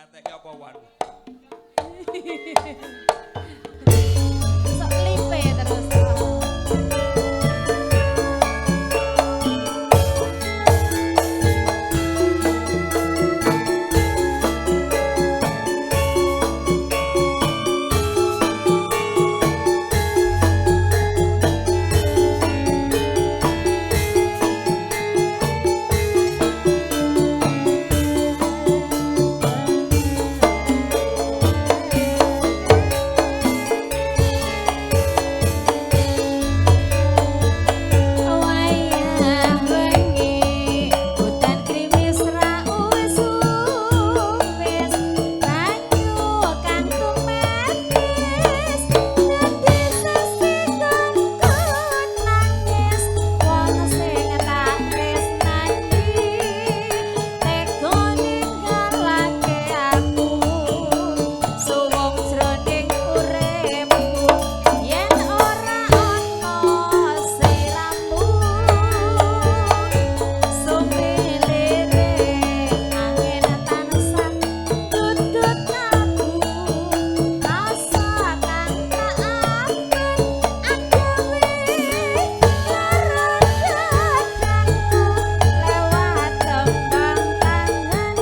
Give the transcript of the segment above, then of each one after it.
Gatek apa wan? Sok lipe terus. Wayah wengi udan grimis ra usus banyu kang tumetes dadi sesigon nangis wong sing tak tresnani tega ninggalake aku suwung jroning uripku yen ora ana sliramu sumilire angin tansah tutut aku rasa kang tak abet agawe lara dadaku lewat tembang kangen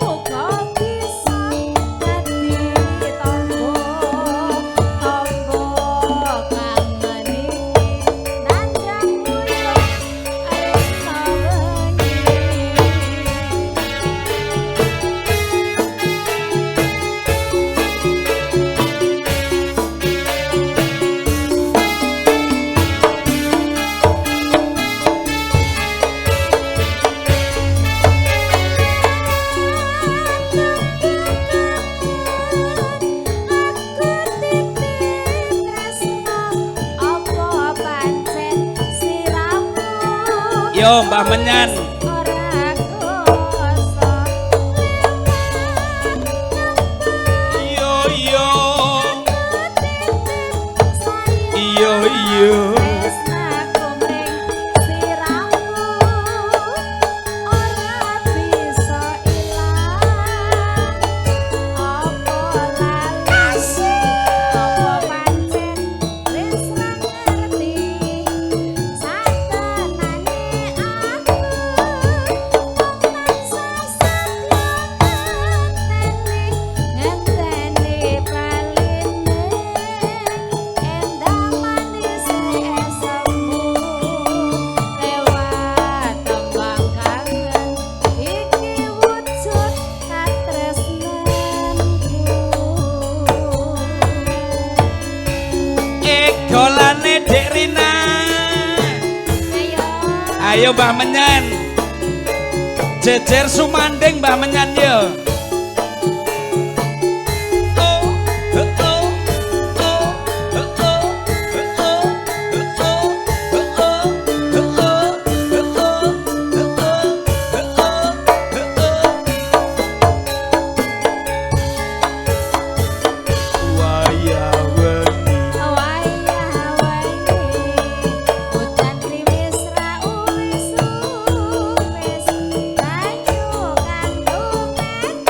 muga bisa dadi tombo tombo kangen iki nandang uyuh rina wengi. Aku titip tresno apa pancen siramu Yo Mbah Menyan. Ora kuasa lewat Yo yo. titip sayang Iyo iyo. tresnaku mring siramu ora bisa ilang apa lali apa pancen wis ra ngerti satenane aku mung tansah setya ngenteni ngenteni baline endang manis esemu lewat tembang kangen iki wujud katresnanku. Egolane Dek Rina. Ayo. Ayo Mbah Menyan. Jejer sumanding Mbah Menyan yo. Oh, oh, oh, oh, oh, oh, oh, oh, oh, oh, oh, oh, oh, oh. Wayah wengi. Wayah wengi udan grimis ra uwis-uwis banyu kang tumetes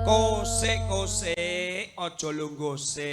Kosek kosek aja lungguh sik.